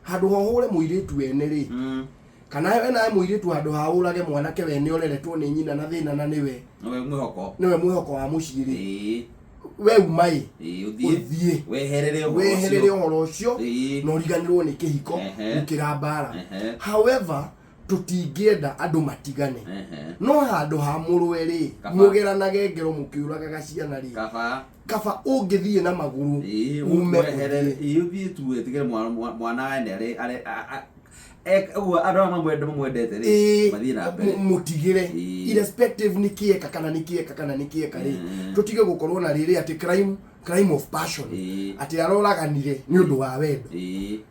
Handũ ha ũhũre mũirĩtu wene rĩ, kana we nawe mũirĩtu handũ ha ũrage mwanake wene ũreretwo nĩ nyina na thĩna na nĩwe Nĩwe mwĩhoko. Nĩwe mwĩhoko wa mũciĩ rĩ, we uma ĩ, Ũthiĩ. Ũthiĩ. Weherere ũhoro weherere ũcio. Ũhoro ũcio na ũriganĩrwo nĩ kĩhiko gũkĩra mbara. However, tũtingĩenda andũ matigane, no handũ ha mũrũe rĩ, Kaba. Mũgeranage ngero mũkĩũragaga ciana rĩ, Kaba. Kaba ũngĩthiĩ na magũrũ ume weherere ũthiĩ. Ũthiĩ tu wĩtigĩre mwana wene arĩ arĩ ũguo andũ arĩa mamwendete rĩ, mathiĩ na mbere. Mũtigĩre irrespective nĩ kĩeka kana nĩ kĩeka kana nĩ kĩeka rĩ, tũtige gũkorwo na rĩrĩ atĩ crime of passion, atĩ aroraganire nĩ ũndũ wa wendo.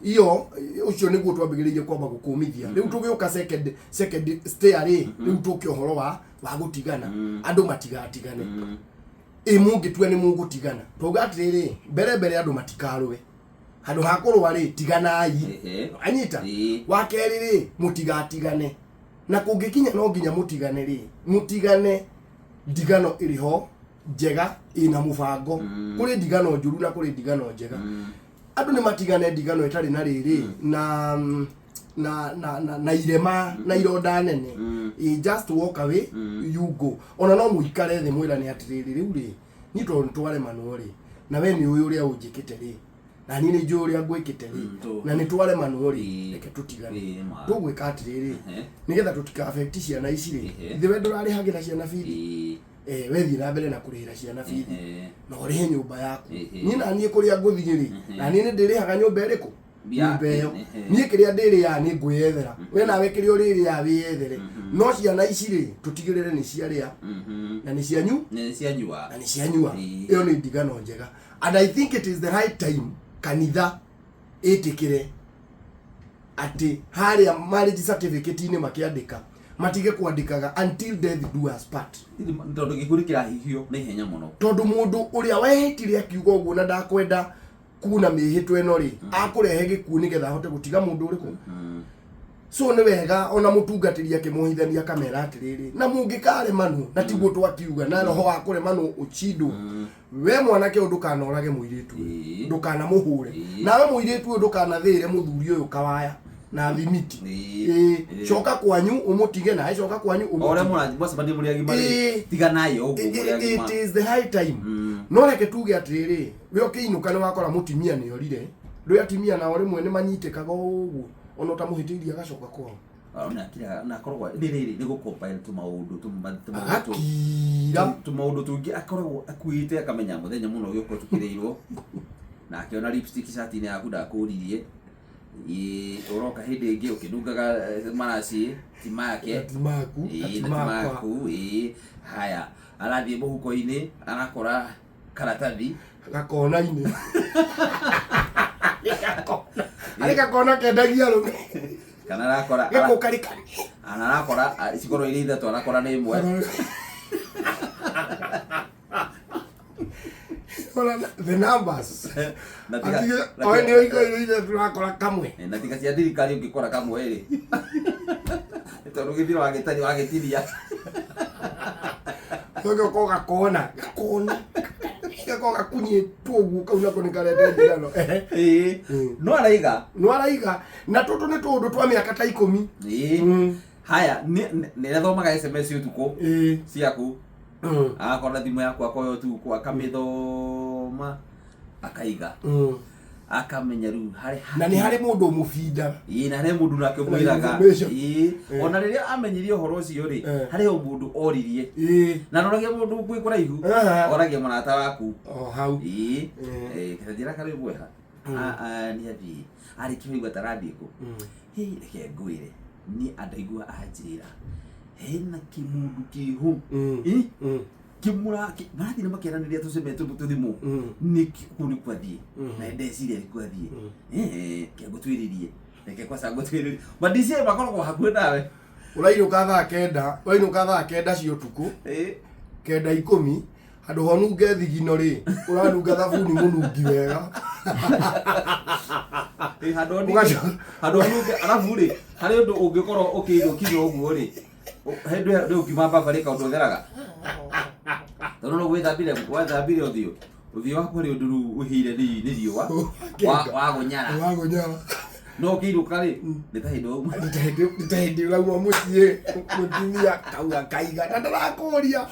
Iyo ũcio nĩguo twambĩrĩirie kwamba gũkũmithia. Rĩu tũgĩũka second stair rĩ, rĩu tũke ũhoro wa gũtigana. Andũ matigatigane. Ĩ mũngĩtua nĩ mũgũtigana, twauga atĩrĩrĩ, mbere mbere andũ matikarũe. Handũ ha kũrũa rĩ, tiganai. Anyita. Wa kerĩ rĩ, mũtigatigane, na kũngĩkinya no nginya mũtigane rĩ, mũtigane ndigano ĩrĩ ho njega ĩna mũbango. Kũrĩ ndigano njũru na kũrĩ ndigano njega. Andũ nĩ matigane ndigano ĩtarĩ na rĩrĩ na irema na ironda nene. Just walk away, you go. Ona no mũikare thĩ mwĩrane atĩrĩrĩ, rĩu rĩ, niĩ tondũ nĩtwaremanwo rĩ, na we nĩ ũĩ ũrĩa ũnjĩkĩte rĩ, na niĩ nĩ njũĩ ũrĩa ngwĩkĩte rĩ, na nĩ twaremanwo rĩ, reke tũtigane. Ma. Tũgwĩka atĩrĩrĩ, nĩgetha tũtika affect ciana ici rĩ, ithe we ndũrarĩhagĩra ciana bithi, we thiĩ na mbere na kũrĩhĩra ciana bithi na ũrĩhe nyũmba yaku. Niĩ na niĩ kũrĩa ngũthiĩ rĩ, na niĩ nĩ ndĩrĩhaga nyũmba ĩrĩkũ? Nyũmba ĩyo. Niĩ kĩrĩa ndĩrĩaga nĩ ngwĩyethera, we nawe kĩrĩa ũrĩrĩaga wĩyethere, no ciana ici rĩ, tũtigĩrĩre nĩ ciarĩa na nĩ cianyu Nĩ cianyua. Na nĩ cianyua. Ĩyo nĩ ndigano njega, and I think it is the right time kanitha ĩtĩkĩre atĩ harĩa marriage certificate-inĩ makĩandĩka matige kwandĩkaga "until death do us part". Tondũ gĩkuũ nĩ kĩrahihio na ihenya mũno. Tondũ mũndũ ũrĩa wehĩtire akiuga ũguo na ndakwenda kuna mĩhĩtwa ĩno rĩ, akũrehe gĩkuũ nĩgetha ahote gũtiga mũndũ ũrĩkũ. So nĩ wega ona mũtungatĩri akĩmohithania akamera atĩrĩrĩ, na mũngĩkaremanwo na tiguo twakiuga na roho wa kũremanwo ũchindwo, we mwanake ũyũ ndũkanorage mũirĩtu ũyũ, ndũkanamũhũre. Nawe mũirĩtu ũyũ ndũkanathĩre mũthuri ũyũ kawaya na thimiti. Coka kwanyu ũmũtige, nawe coka kwanyu O ũrĩa ũmũtige. Mwacemania mũrĩ agima rĩ, tiganai o ũguo mũrĩ agima. It is the high time. No reke tuge atĩrĩrĩ, we ũkĩinũka nĩ wakora mũtimia nĩ orire. Rĩu atimia nao rĩmwe nĩ manyitĩkaga o ũguo ona ũtamũhĩtĩirie agacoka kwao. Ona akira na akoragwo nĩ rĩrĩ nĩ gũcompile tũmaũndũ Agakira. Tũmaũndũ tũingĩ akoragwo akuĩte, akamenya mũthenya mũno ũgĩũka ũtukĩrĩirwo na akĩona lipstick cati-inĩ yaku ndakũririe. Ũroka hĩndĩ ĩngĩ ũkĩnungaga maraci ti make. Ti maku. Na Ti ti makwa. Maku. Haya, arathiĩ mũhuko-inĩ arakora karatathi. Gakona-inĩ arĩ gakona kendagia arũme. Kana arakora Gĩkũka rĩka. Ana arakora cikorwo irĩ ithatũ, arakora nĩ ĩmwe. Ona the numbers. Na tiga- Atige na oe tiga- nĩ oigo iria tũrakora kamwe. Na tiga cia thirikari ũngĩkora kamwe rĩ, tondũ gĩthiro wagĩtari wagĩtinia. Gũgĩũka gakona gakona gako gakunyĩtwo ũguo, kau nako nĩ karete ndigano. No araiga. No araiga na tũtũ nĩ tũũndũ twa mĩaka ta 10. Haya, nĩ athomaga SMS ũtukũ ciaku. Agakora thimũ yaku, akoya ũtukũ akamĩthoma, akaiga, akamenya rĩu harĩ Na nĩ harĩ mũndũ ũmũbindaga. Ĩĩ, na harĩ mũndũ nake ũmwĩraga. Information. Ona rĩrĩa amenyire ũhoro ũcio rĩ, harĩ o mũndũ oririe. Na ndoragia mũndũ kwĩ kũraihu, oragia mũrata waku. O hau. Njĩra karĩ gweha nĩ athiĩ arĩkia kũigua tarathiĩ kũ. Hĩ, reke ngwĩre, niĩ andaigua anjĩra hena kĩmũndũ kĩho. Kĩmũra marathiĩ na makeranĩria tũceme tũthimũ. Nĩ kũu nĩ kwathiĩ na ndeciria nĩ kwathiĩ. Ke ngũtuĩrĩrie, reke kwaca ngũtuĩrĩrie mandicie makoragwo hakuhĩ nawe. Ũrainũka thaa 9, ũrainũka thaa 9 cia ũtukũ, 9:10, handũ ho nunge thigino rĩ, ũranunga thabuni mũnungi wega. Handũ handũ honunge arabu rĩ, harĩ ũndũ ũngĩkorwo ũkĩinũkinya ũguo rĩ, hĩndĩ ĩyo ũkiuma baba rĩ, kaũndũ ũtheraga tondũ no gwĩthambire wethambire ũthiũ waku, harĩ ũndũ rĩu ũhĩire nĩ riũa wa gũnyara. Wa gũnyara. No ũkĩinũka rĩ, nĩ ta hĩndĩ wauma. Nĩ ta hĩndĩ ũrauma mũciĩ mũtumia kauga kaiga na ndarakũria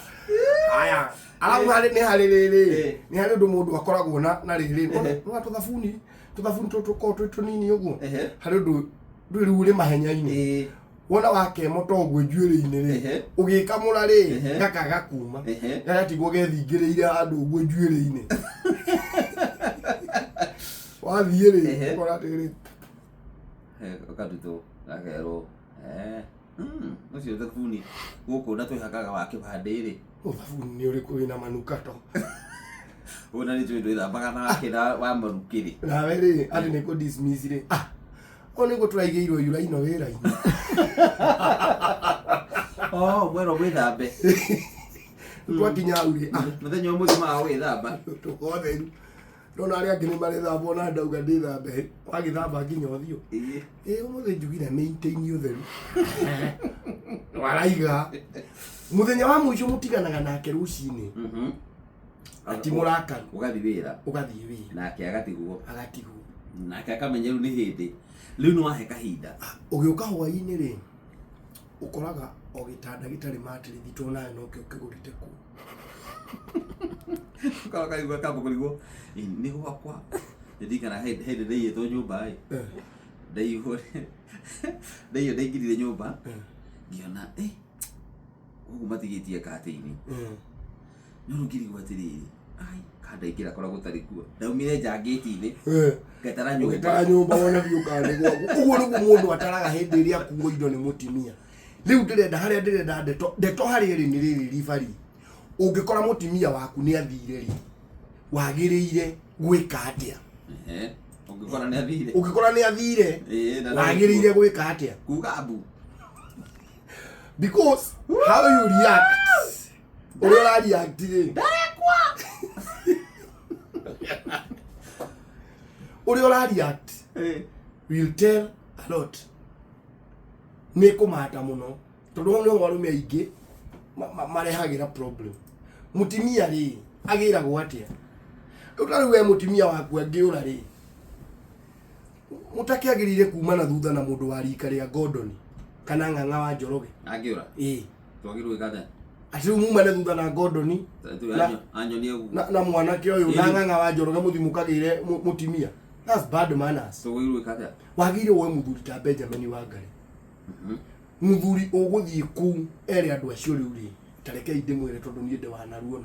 aya arabu harĩ nĩ harĩ rĩrĩ nĩ harĩ ũndũ mũndũ akoragwo na na rĩrĩ nona tũthabuni tũthabuni tũtũ tũkoragwo twĩ tũnini ũguo harĩ ũndũ ndũĩ rĩu ũrĩ mahenya-inĩ wona wakemo to ũguo njuĩrĩ-inĩ rĩ ũgĩkamũra rĩ gakaga kuma gagatigwo gethingĩrĩire handũ ũguo njuĩrĩ-inĩ wathiĩ rĩ ũkora atĩrĩrĩ Ũkarutwo gakerwo ũcio thabuni gũkũ na twĩhakaga wa kĩbandĩ rĩ. Thabuni nĩ ũrĩkũ wĩna manukato? Ũyũ na nĩ njũĩ ndwĩthambaga na wake na wa marukĩ rĩ. Nawe rĩ atĩ nĩ kũ dismiss rĩ ah o nĩguo tũraigĩirwo yuraino wĩra-inĩ. Oh, mwerwo mwĩthambe. Twakinya hau rĩ ah Mũthenya ũmwe mũgima wa gwĩthamba. tũkotheru ndona arĩa angĩ nĩ marĩthambwo na ndauga ndĩthambe wagĩthamba nginya ũthiũ. Ĩ ũmũthĩ njugire maintain ũtheru waraiga mũthenya wa mũico mũtiganaga nake rũcinĩ ati mũrakaru Ũgathiĩ wĩra. Ũgathiĩ wĩra. Nake agatigwo. Agatigwo. Nake akamenya rĩu nĩ hĩndĩ. Rĩu nĩ wahe kahinda. Ũgĩũka hwaĩ-inĩ rĩ ũkoraga o gĩtanda gĩtarĩ matĩrĩthi to nawe nokĩo kĩgũrĩte kũu. Ũkaba kaigua kamba kũrigwo nĩ gwakwa. Ndirikana hĩndĩ ndaiyĩtwo nyũmba ĩ. Ndaiywo ndaiywo ndaingĩrire nyũmba ngĩona gũkũ matigĩtie katĩini. No rĩu ngĩrigwo atĩrĩrĩ, ai kandaingĩra kora gũtarĩ kuo. Ndaumire nja ngĩti-inĩ ngatara nyũmba. Ũgĩtara nyũmba wona biũ kana nĩ gwaku. Ũguo nĩguo mũndũ ataraga hĩndĩ ĩrĩa akuo indo nĩ mũtumia. Rĩu ndĩrenda harĩa ndĩrenda ndeto ndeto harĩa ĩrĩ nĩ rĩrĩ ribari. Ũngĩkora mũtumia waku nĩ athire rĩ, wagĩrĩire gwĩka atĩa? Ũngĩkora nĩ athire. Ũngĩkora nĩ athire, wagĩrĩire gwĩka atĩa? Kuga mbu. Because how you react, ũrĩa ũra react rĩ, ũrĩa ũra react will tell a lot. Nĩ kũmata mũno tondũ hau nĩho arũme aingĩ marehagĩra problem. Mũtumia rĩ agĩragwo atĩa? Rĩu ta rĩu we mũtumia waku angĩũra rĩ, mũtakĩagĩrĩire kuma na thutha na mũndũ wa rika rĩa Gordon kana Ng'ang'a wa Njoroge. Angĩũra? Ĩĩ. Twagĩrĩirwo gwĩka atĩa? Atĩ rĩu mumane thutha na Gordon Anyonie ũguo. na mwanake ũyũ na Ng'ang'a wa Njoroge mũthiĩ mũkagĩre mũtumia. That's bad manners. Twagĩrĩirwo gwĩka atĩa? Wagĩrĩire woe mũthuri ta Benjamin Wangari. Mũthuri ũgũthiĩ kũu ere andũ acio rĩu rĩ, ta rekei ndĩmwĩre tondũ niĩ ndĩ wanaruona.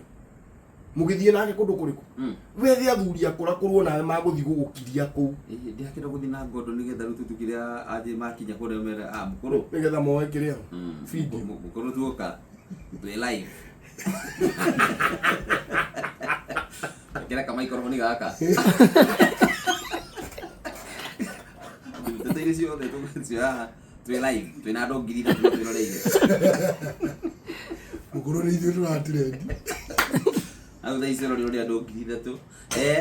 Mũgĩthiĩ nake kũndũ kũrĩkũ? Wethe athuri akũrakũrwo nawe magũthiĩ gũgũkiria kũu. Ndĩrakĩenda gũthiĩ na Gordon nĩgetha rĩu tũtukire anjĩ makinya kũrĩa mere a mũkũrũ. Nĩgetha moe kĩrĩa? Video. Mũkũrũ tuoka twĩ live. Kĩra kamaikoroboni gaka. Tũteire ciothe tũgũcioya twĩ live twĩ na andũ 3,000 twĩroreire. Mũkũrũ nĩ ithuĩ tũratirendi. Hau thaa ici ũrorĩrwo nĩ andũ 3,000.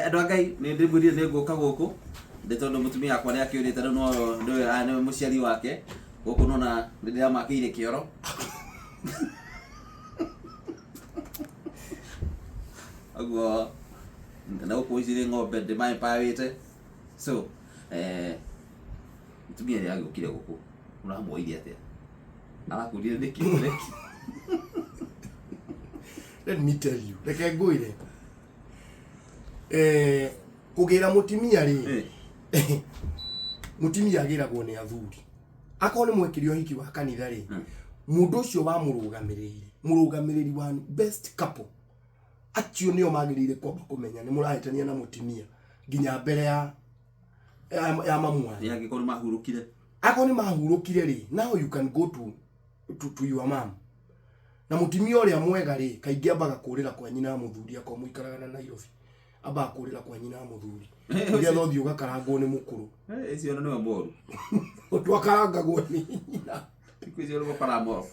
Andũ a Ngai nĩ ndĩmwĩrire nĩ ngũka gũkũ nĩ tondũ mũtumia wakwa nĩ akĩũrĩte rĩu no nĩwe mũciari wake gũkũ nona nĩ ndĩramakĩire kĩoro. Ũguo na gũkũ ici nĩ ng'ombe ndĩmaempawĩte so mũtumia nĩ agĩũkire gũkũ ũramuoire atĩa? Arakwĩrire nĩkĩ ũreki? Let me tell you, reke ngwĩre kũgĩra mũtumia rĩ, mũtumia agĩragwo nĩ athuri. Akorwo nĩ mwekire ũhiki wa kanitha rĩ, mũndũ ũcio wamũrũgamĩrĩire, mũrũgamĩrĩri wa best couple, acio nĩo magĩrĩire kwamba kũmenya nĩ mũrahĩtania na mũtumia nginya mbere ya mamu wanyu. Nĩ angĩkorwo nĩ mahurũkire. Akorwo nĩ mahurũkire rĩ, now you can go to your mom. Na mũtumia ũrĩa mwega rĩ, kaingĩ ambaga kũrĩra kwa nyina mũthuri akorwo mũikaraga na Nairobi. Ambaga kũrĩra kwa nyina mũthuri. Nĩgetha ũthiĩ ũgakarangwo nĩ mũkũrũ. Ũcio nĩwe mũru. Twakarangagwo nĩ nyina. Thikũ icio nĩguo karamo.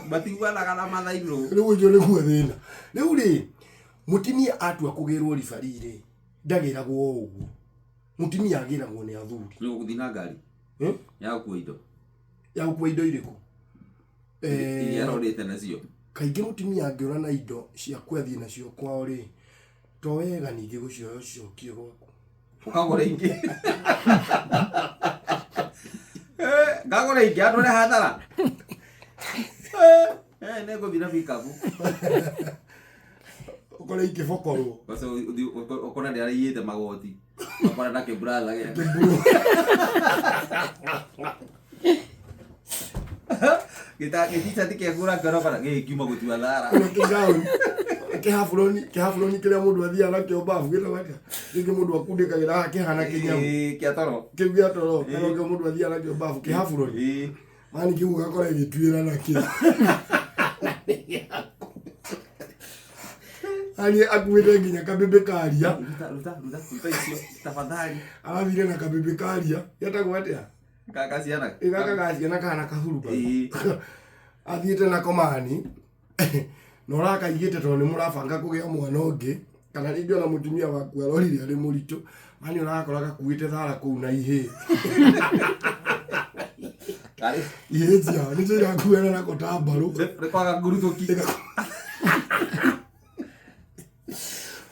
Matiguanaga na mathairũ. Rĩu ũcio nĩguo thĩna. Rĩu rĩ, mũtumia atua kũgĩrwo ribari rĩ, ndagĩragwo o ũguo. Mũtumia agĩragwo nĩ athuri. Nĩ ũgũthiĩ na ngari? Ya gũkua indo. Ya gũkua indo irĩkũ? Iria arorĩte nacio. Kaingĩ mũtumia angĩũra na indo ciaku athiĩ nacio kwao rĩ, to wega ningĩ gũcioya ũcicokie gwaku. Ũkagũra ingĩ. Ngagũra ingĩ andũ arĩa hathara. Eh, nĩ ngũthiĩ na pickup. Ũkore ikĩbokorwo. Basi ũkona nĩ araiyĩte magoti. Ũkona na kĩburatha gĩake. Gĩta gĩtica kĩakũra ngoro kana gĩkiuma gũtua thara. Ona kĩgaũni kĩhaburoni kĩhaburoni kĩrĩa mũndũ athiaga nakĩo babu gĩtagwo atĩa gĩkĩ mũndũ akundĩkagĩra haha kĩhana kĩnyamũ. Ĩĩ, kĩa toro. Kĩu gĩa toro kana kĩo mũndũ athiaga nakĩo babu kĩhaburoni. Ĩĩ. Mani kĩu ũgakora ĩgĩtuĩra nakĩo. Ani akuĩte nginya kabebe karia. Ruta ruta ruta ruta icio tafadhali. Arathire na kabebe karia. Getagwo atĩa? Kaka ciana. Ĩ gaka ga ciana kahana kahuruba. Ĩĩ. Athiĩte nako mani na ũrakaigĩte tondũ nĩ mũrabanga kũgĩa mwana ũngĩ kana rĩngĩ ona mũtumia waku arorire arĩ mũritũ mani ũrakora gakuĩte thara kũu na ihĩĩ. Karĩ Ihĩĩ ciao nĩcio irakuana nako ta mbarũ. nĩ kwaga ngurutũki.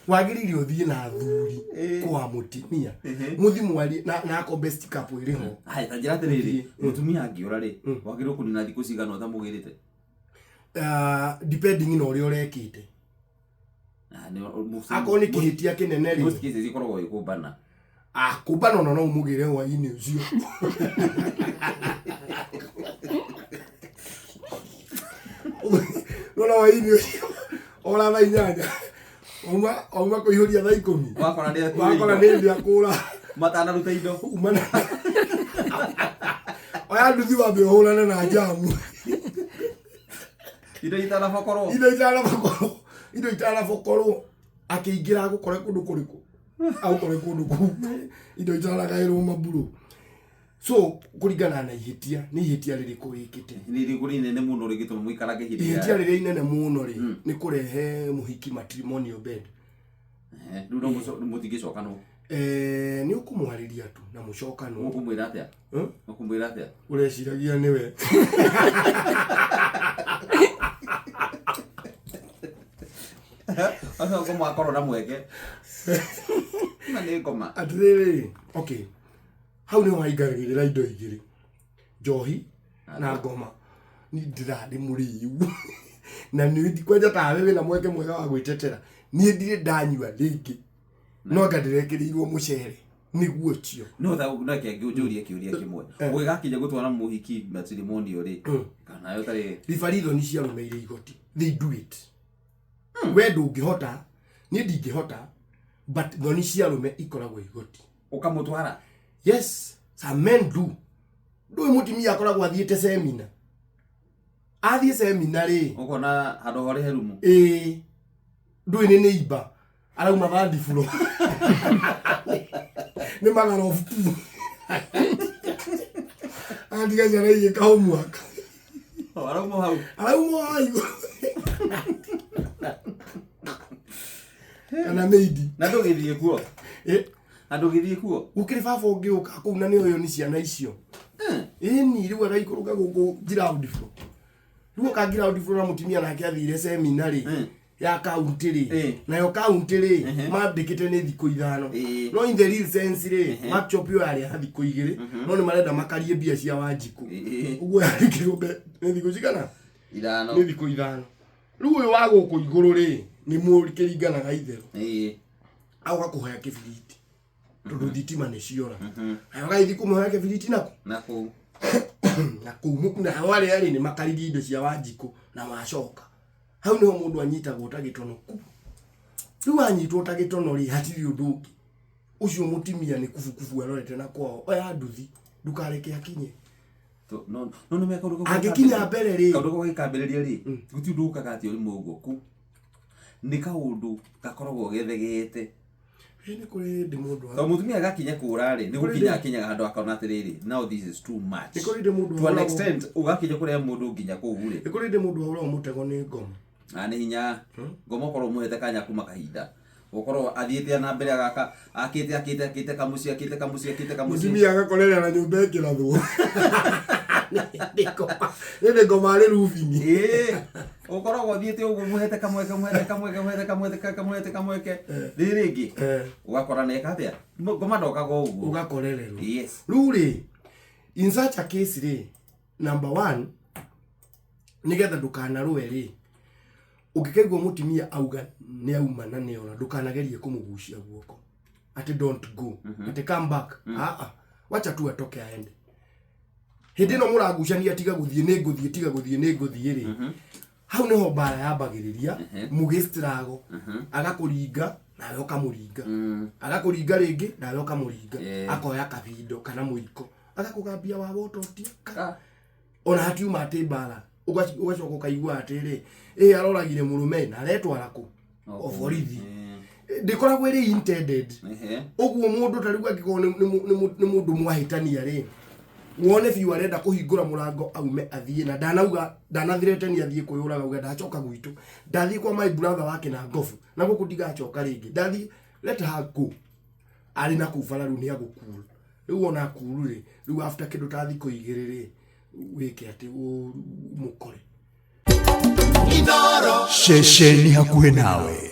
Wagĩrĩire ũthiĩ na athuri Ĩĩ. kwa mũtumia Ehe. mũthi mwarie na na ako best couple ĩrĩ ho. Haya, ta njĩra atĩrĩrĩ, mũtumia angĩũra rĩ, wagĩrĩirwo kũnina thikũ cigana ũtamũgĩrĩte? Depending na ũrĩa ũrekĩte. Ah, nĩ- Akorwo nĩ kĩhĩtia kĩnene rĩ, most cases ikoragwo ĩ kũmbana. ah, kũmbana ona no ũmũgĩre hwainĩ ũcio. Nona hwainĩ ũcio ora thaa 8 auma kũihũria thaa 10 Wakora nĩ akuĩte wakora indo. nĩ ndĩ akũra Matanaruta indo. umana oya nduthi wambe ũhũrane na njamu. Indo itanabokorwo. Indo itanabokorwo indo itanabokorwo akĩingĩra agũkore kũndũ kũrĩkũ agũkore kũndũ kũu indo itanagaĩrwo maburu. So kũringana na ihĩtia nĩ ihĩtia rĩrĩkũ wĩkĩte. Nĩ rĩrĩkũ rĩnene mũno rĩngĩtũma mũikarange ihinda Ihĩtia iraya? rĩrĩa inene mũno rĩ nĩ kũrehe mũhiki matrimonial bed. Ehe, rĩu no mũtingĩcokanwo. Eh, nĩ ũkũmwarĩria tu na mũcokanwo. Ũkũmwĩra atĩa? Hmm? Ũkũmwĩra atĩa? Ũreciragia nĩwe. Acio ngoma akorwo na mweke. Na nĩ ngoma. Atĩrĩrĩ, okay, hau nĩho haingagĩrĩra indo igĩrĩ, njohi na ngoma. Niĩ ndĩrarĩ mũrĩu na nĩ kwanja tawe wĩna mweke mwega wa gwĩtetera. Niĩ ndirĩ ndanyua rĩngĩ no anga ndĩrekĩrĩirwo mũcere nĩguo ũcio. No tha no reke ngũrie kĩũria kĩmwe. Ũgĩgakinya gũtwara mũhiki matrimonial rĩ, kana yo tarĩ Referee thoni cia arũme irĩ igoti, they do it. We ndũngĩhota, niĩ ndingĩhota, but thoni cia arũme ikoragwo igoti. ũkamũtwara. Yes, some men do. Ndũĩ mũtumia akoragwo athiĩte semina. Athiĩ semina rĩ, Ũkona handũ horĩ he rumu. ĩĩ, ndũĩ nĩ nĩimba arauma third floor. Nĩ magara of two. Atiga ciana igĩka homework. Arauma hau. Arauma hau igũrũ. Kana maid. Na ndũgĩthiĩ kuo. Ĩ, Na ndũgĩthiĩ kuo. gũkĩrĩ baba ũngĩũka kũu na nĩ ũyũ nĩ ciana icio. Ĩni rĩu agaikũrũka gũkũ ground floor. Rĩu oka ground floor na mũtumia nake athire semina rĩ ya kaunti rĩ nayo kaunti rĩ mandĩkĩte nĩ thikũ 5. No in the real sense rĩ, workshop ĩyo yarĩ ya thikũ 2 no nĩ marenda makarie mbia cia Wanjikũ. Ũguo yandĩkirwo nĩ thikũ cigana? 5. Nĩ thikũ 5. Rĩu ũyũ wa gũkũ igũrũ rĩ nĩ mũkĩringanaga itherũ. Agoka kũhoya kĩbiriti tondũ thitima nĩ ciora. Nayo gagĩthiĩ kũmũhoya kĩbiriti nakũ? Na kũu. Na kũu na hao arĩa rĩ nĩ makaririe indo cia Wanjikũ na wacoka. Hau nĩho mũndũ anyitagwo ta gĩtono ku. Rĩu anyitwo ta gĩtono rĩ hatirĩ ũndũ ũngĩ. Ũcio mũtumia nĩ kubukubu arorete na kwao. Oya nduthi ndũkareke akinye. No no nĩ kaũndũ kau Angĩkinya mbere rĩ. Kaũndũ kau gagĩkambĩrĩria rĩ, gũtirĩ ũndũ ũkaga atĩ ũrĩ mũguo ku. Nĩ kaũndũ gakoragwo gethegete. Ĩ nĩ kũrĩ hĩndĩ mũndũ Tondũ mũtumia agakinya kũra rĩ, nĩ gũkinya akinyaga handũ akona atĩrĩrĩ, now this is too much. Nĩ kũrĩ hĩndĩ mũndũ To an extent ũgakinya kũrĩa mũndũ nginya kũu rĩ. Nĩ kũrĩ hĩndĩ mũndũ ahũragwo mũtego nĩ ngoma. Na nĩ hinya ngoma ũkorwo ũmũhete kanya kuma kahinda. Ũkorwo athiĩte na mbere agaka akĩte akĩte akĩte kamũciĩ akĩte kamũciĩ akĩte kamũciĩ. Mũtumia agakorerera na nyũmba ĩkĩrathwo. Nĩ ngoma arĩ rubini. Ĩĩ. Ũkoragwo ũthiĩte ũguo mũhete kamweke mũhete kamweke mũhete kamweke kamweke kamweke rĩrĩ rĩngĩ ũgakora neka atĩa ngoma ndokaga ũguo. Ũgakorererwo. Yes. Rĩu rĩ In such a case rĩ, number one, nĩgetha ndũkanarũe rĩ, ũngĩkaigua mũtumia auga nĩ auma na nĩ ora, ndũkanagerie kũmũgucia guoko atĩ don't go, atĩ come back. Ah, wacha tu atoke aende. Hĩndĩ ĩno mũragucania, tiga gũthiĩ, nĩ ngũthiĩ, tiga gũthiĩ, nĩ ngũthiĩ rĩ, hau nĩho mbara yambagĩrĩria. Mũgĩstrago, agakũringa nawe ũkamũringa, agakũringa rĩngĩ nawe ũkamũringa. Akoya kabindo kana mũiko agakũgambia wa wototia. Ona hatiuma atĩ mbara, ũgacoka ũkaigua atĩrĩ, ĩ aroragire mũrũme na aretwara kũ o borithi. Ndĩkoragwo ĩrĩ intended. Ũguo mũndũ ta rĩu angĩkorwo nĩ mũndũ mwahĩtania rĩ, wone biũ arenda kũhingũra mũrango aume athiĩ, na ndanauga ndanathirete nĩ athiĩ kwĩyũraga, uga ndacoka gwitũ, ndathiĩ kwa my brother wake na ngobu na gũkũ ndigacoka rĩngĩ, ndathiĩ, let her go. Arĩ na kũu bara rĩu nĩ agũkuru rĩu, ona akuru rĩ, rĩu after kĩndũ ta thikũ 2 rĩ, wĩke atĩ ũmũkore. Ceceni hakuhĩ nawe.